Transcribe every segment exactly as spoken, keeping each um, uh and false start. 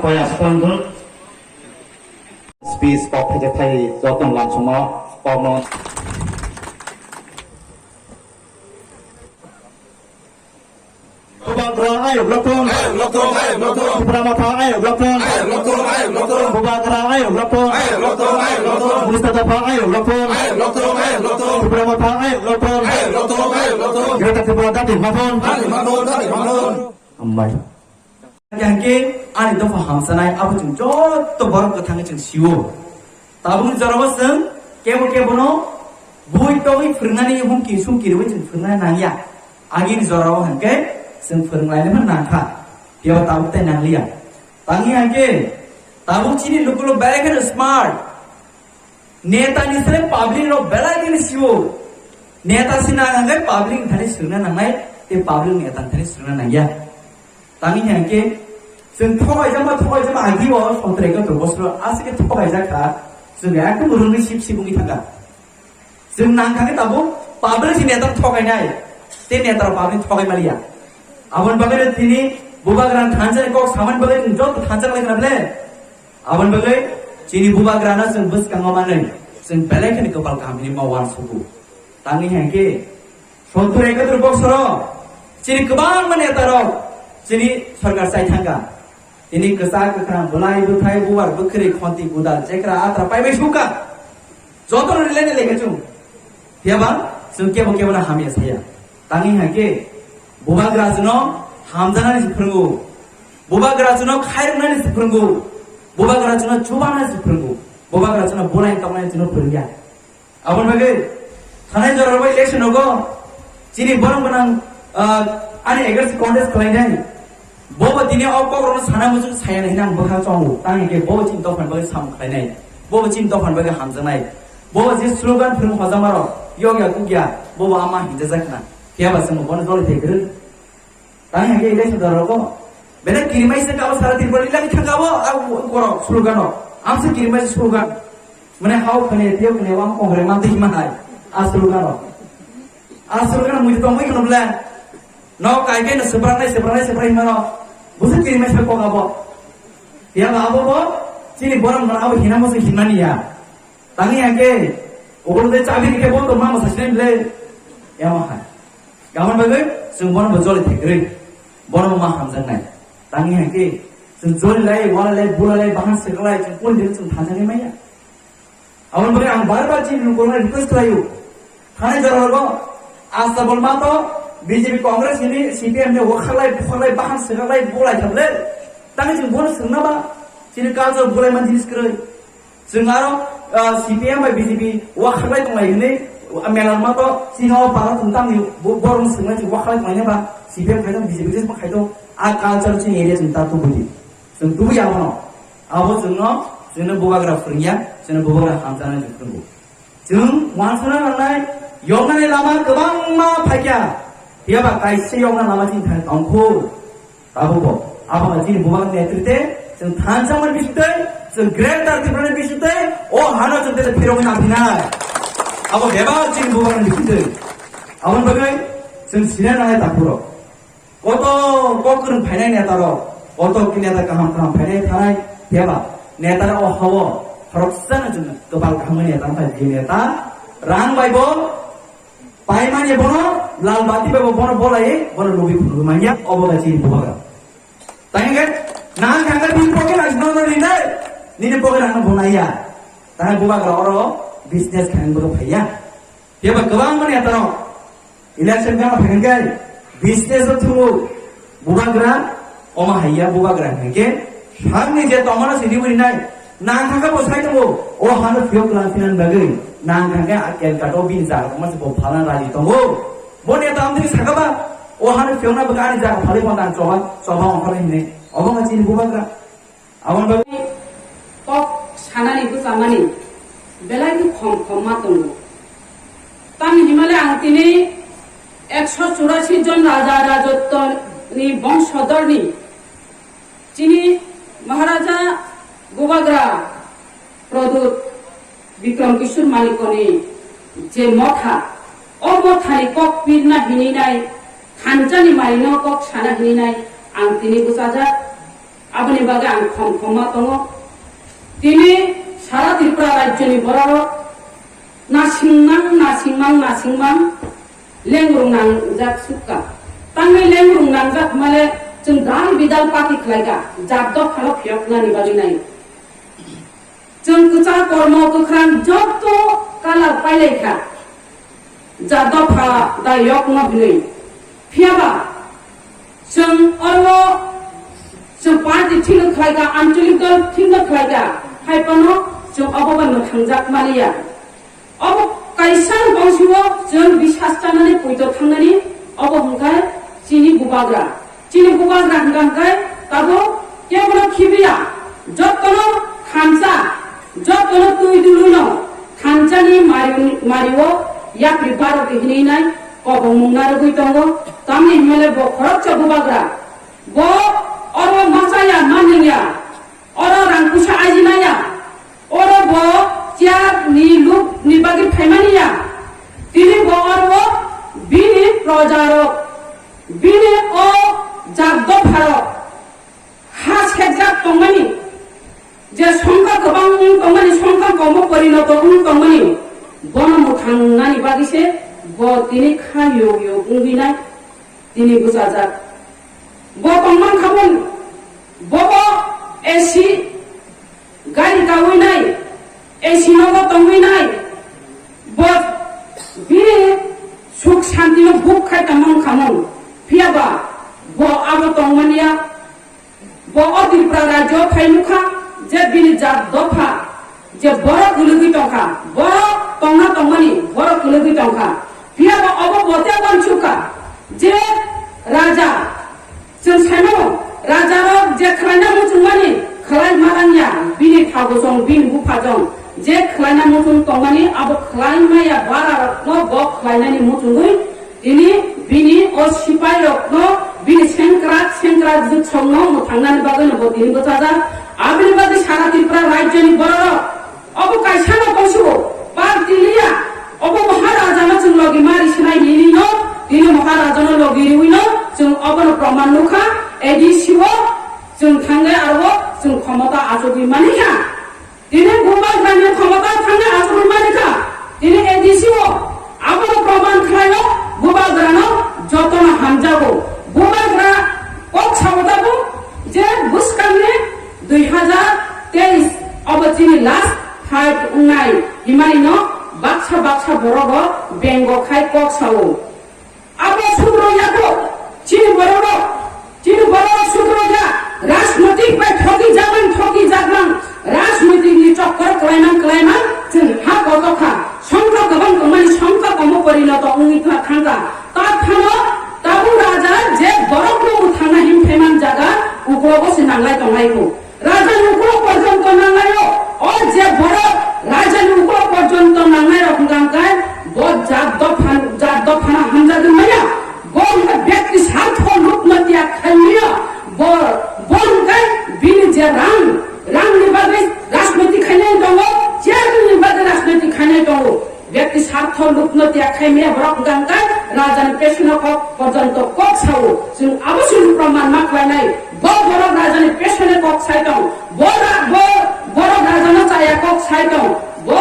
Koi aswk wngkha? Speech kok thaijakthai joto lamsongma kokno. Bubagra ayok lokthong. Ayok lokthong, ayok lokthong. Tipra Motha ayok lokthong. Ayok lokthong, ayok lokthong. Bubagra ayok lokthong. Ayok lokthong, ayok lokthong. Busta Dopha ayok lokthong. Ayok lokthong, ayok lokthong. Tipra Motha ayok lokthong. Ayok lokthong, ayok lokthong. Greater Tripura Dati Mathon. Dati Mathon, Dati Mathon. Hambai. Hingke ani dopha hamsanai abo chwng joto borok kwthangwi chwng sio. Tabukni jorao chwng kebo kebono bui togwi phwrwngnani humki sumki rwui chwng phwrwngna nangya. Agini jorao hingke chwng phwrwnglainani nangkha. Phiya tabuk tai nangliya. Tangwi hingke tabuk chini lukuluk belai kheno smart. Neta ni sere public rok belai kheno sio. Neta sina hingke public thani swrwngna nangnai, tei public neta thani swrwngna nangya. Tangwi hingke chwng thokaijama, thokaijama agio sontore ekattor bosor aswk khe thokaijak kha, chwng ekdom rwngwi sip sip wngwi thangkha. Chwng nangkha khe tabuk public se neta thokainai, tei neta rok public thokai maliya. Aboni bagwi tini bubagra thansa ni kok samani bagwi chwng joto thansa lai khna ble. Aboni bagwi chini bubagrano chwng bwskango manwi chwng belai kheno kwpal kaham hinwi ma uansugo. Tangwi hingke sottur ekattor bosoro chini kwbangma netarok chini sorkar chai thangkha. Tini kwchak kwkhrang, bwlai bwthai, bubar bwkhwrwi, khonti gudal, jekra atra paibai sukha. Jotono related lekha chwng. Phiyaba chwng kebo kebono hamya saya. Tangwi hingke bubagra chwngno hamjaknani se phwrwngo. Bubagra chwngno khairoknani se phwrwngo. Bubagra chwngno chubanani se phwrwngo. Bubagra chwngno bulai toknani chwngno phwrwngya. Aboni bagwi thanai jora bai election nogo chini borok gwnang, ah, ani against contest khlainai. Bobo tini o kokrokno sana muchung saya hinwi ang bwkha chongo. Tang hingke bobo chini dophani bagwi samung khlainai. Bobo chini dophani bagwi hamjaknai. Bobo je slogan phwrwng hojama rok yokya kukya bobo ama hinjajak khna. Phiya ba chwng bono joli thai kwrwi. Tang hingke election jora rogo. Bene kirimai se kabo sara Tripura lagi thang kabo, a, korok slogan o. Amse kirimai se slogan. Mane hao khane, tio khane, wang kongre, manti hima hai. A slogan o. A slogan o mui tongwi khano ble. No kai ke no sebrang nai, sebrang nai, sebrang hima no. Busu kirimai se kok abo. Ya ba abo bo, chini borok no abo hina mo se himani ya. Tangwi hingke, obo de chabi rikhe bo to mama sasine ble. Yama hai. Gamon bagwi, chwng bono bo joli thekgwi. Bono bo ma hamjaknai. Tangwi hingke, chwng joli lai, wala lai, bula lai, bahan sekalai, chwng pon din chwng thanjaknai maya. Aboni bagwi ang bar bar chini lukurokno request khlaio. Thanai jora rogo, asta bol ma to, B J P Congress hini, C P M ni wakhalai, bukhalai, bahan sekalai, bulai thablai. Tangwi chwng bono swngna ba, chini culture bulai man jinis kwrwi. Chwng aro, ah, C P M bai B J P wakhaklai tonglai hwnwi, ah, mela rwma to chini o para tong tamni bo-, borokno swngna chwng wakhaklai tonglai ba C P M khaito B J P khe khai to a culture chini area chwng ta tubudi. Chwng tubudi abono. Abo chwngno, chwngno bubagra phwrwngya, chwngno bubagra hamjaknai chwng phwrwngo. Chwng uansukna nangnai, yoknani lama kwbangma phaikha. Phiyaba kaisa yokna lama chini thani tongkhu. Tabukbo, abo chini bubagra netrite, chwng thansa mani bisingtwi, chwng Greater Tripura ni bisingtwi, o hano chwng tei phirogwi nangphinai. Abo bebak chini bubagra ni bisingtwi. Aboni bagwi chwng sina nangnai takhurok. Koto kok kwrwng phainai neta rok, koto ki neta kaham kaham phainai thanai, phiyaba neta rok o hao khoroksano chwng kwpal kaham neta rok phai, je neta rang bai bo paimani bono lal bati bai bo bono bolai bono lobwi phunugwi manya, obo bai chini bubagra. Tangwi khe nang thangkhe bini pocket rang no no rinai, nini pocket rang no bo naiya. Tangwi bubagra oro business khainani bagwi phaiya. Phiya ba kwbangma neta rok election gana phai hwnkhe business o thungo bubagra, omo haiya bubagra hwnkhe sakni je tongmano se riwi rinai nang thangkhe bo sai tongo o hano phiyok lang phinan bagwi nang thangkhe a kel kato bini jaga tongma se bo phalna raji tongo. Bo neta amtwi saka ba o hano phiyokna bagwi ani jaga phalwi phano ang choba choba ongkhornai hinwi obo wngkha chini bubagra. Aboni bagwi kok sanani bwchamani belai khe khom khom ma tongo. Tamni himale ang tini ekso churasi jon raja rajotwni bongsodorni chini Maharaja Bubagra Pradyut Bikram Kishore Manikoni je motha, o mothani kok pirna hininai, thanchani marino kok sana hininai ang tini bwchajak. Aboni bagwi ang khom khoma tongo. Tini sara Tripura rajyoni bororok nasingmang, nasingmang, nasingmang lengrung nangjak sukha. Tangwi lengrung nangjak male chwng dal bidal party khlaikha, jat dophano phiyoknani bagwi nai. Chwng kwchak kormo kwkhwrang joto colour pailaikha. Ja dopha da yokno hinwi. Phiyaba chwng oro chwng party thikno khlaikha, ancholik dol thikno khlaikha, hai phano chwng obo bai mwthangjak maliya. Obo kaisa bongsingo chwng bisas chanani poito thangnani, obo hwnkhe chini bubagra. Chini bubagra hwnkha hwnkhe tabuk kebono khibiya, jottono thansa, jottono twi duluino thansani mari-, mario yapri baroti hinwi nai kobongmung narwgwi tongo. Tamni hwnmale bo khoroksa bubagra. Bo oro machaya manliya, oro rang puisa ajinaya, oro bo chair ni luk ni bagwi phaimaniya. Tini bo oro bini projarok, bini o jat dopharok ha sekjak tongmani, je songkha kwbang wng tongmani, songkha komo porinoto wng tongmani, bono mwthangnani bagwi se bo tini kha yog yog wngwi nai tini bwchajak. Bo tongman khamung, bobo A C gari kawi nai, A C nogo tongwi nai, bo bini suk santino buk khai tongmang khamung. Phiyaba bo abo tongmaniya, bo o Tripura rajyo phai nukha je bini jat dopha je borok kwlwgwi tongkha, borok tongna tongmani borok kwlwgwi tongkha. Phiyaba obo bo tei uansukha je raja, chwng saimano, rajarok je khwlaina muchungmani khwlai malangya, bini phagosong, bini buphajong je khwlaina muchung tongmani abo khwlai maya bararokno bo khwlainani muchungwi tini bini o sipairokno, bini sengkrak sengkrak jutsongno mwthangnani bagwino bo tini bwchajak. Aboni bagwi sara Tripura rajyoni bororok obo kaisano tongsugo, party liya, obo Maharajano chwng logi mari sinai hinino, tini Maharajano logi riwino chwng obono proman nukha, A D C o chwng thangwi aro chwng khomota achugwi manikha. Tini bubagrani khomota thangwi achugwi manikha. Tini A D C o abono proman khlaio, bubagrano jotono hamjago. Bubagra kok sao tabuk je bwskangni dui hazar teis obo chini last fight wngnai, himanino baksa baksa borogo bengo khai kok sao. Abo sudro yago chini bororok, chini bororok sudro ya, rajnotik bai thoki jagman, thoki jagman, rajnotik ni chokkor klaimang, klaimang, chwng ha koto kha, songkha kwbang tongmani songkha komo porinoto wngwi thangkha. Ta phano tabuk raja je borokno mwthangna him phaiman jaga uklogo se nanglai tonglai kho. Rajani ukulok porjonto nanglaio, o je borok rajani ukulok porjonto nangnai rok hwnkha hwnkhe bo jat dophan, jat dophano hamjagwi maya, bo hwnkhe byakti sartho lubno tiyag khai maya, bo, bo hwnkhe bini je rang, rangni bagwi rajniti khainai tongo, chairmanni bagwi rajniti khainai tongo. Byakti sartho lubno tiyag khai maya borok hwnkha hwnkhe rajani pesono kok porjonto kok sao. Chwng abo se proman ma khlainai. Bo borok rajani pesono kok sai tong. Bo ra-, bo borok rajano chaya kok sai tong. Bo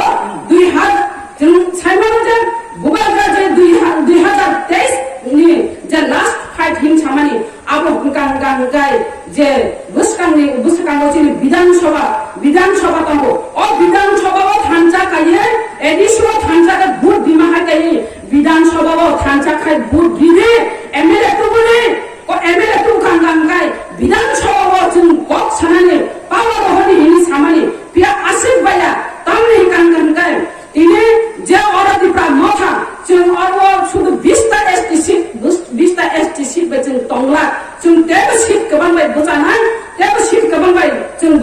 dui hazar, chwng sai mano je bubagra je dui ha-, dui hazar teis ni je last fight hin samani. Abo hwnkha hwnkha hwnkhe je bwskango chini Bidhan Sabha, Bidhan Sabha tongo. O Bidhan Sabha o thansa kaiye, A D C o thansa khe vote bima hai kaiye, Bidhan Sabha o thansa khai vote ride, M L A tubuli, o M L A tu hwnkha hwnkha hwnkhe Bidhan Sabha o chwng kok sanani, power o hwnwi hini samani, phiya aswk baya, tamni hwnkha hwnkha hwnkhe. Tini je oro Tipra Motha, chwng oro sudu bista S T seat, bus-, bista S T seat bai chwng tongla, chwng teibo seat kwbang bai bwchanai, teibo seat kwbang bai chwng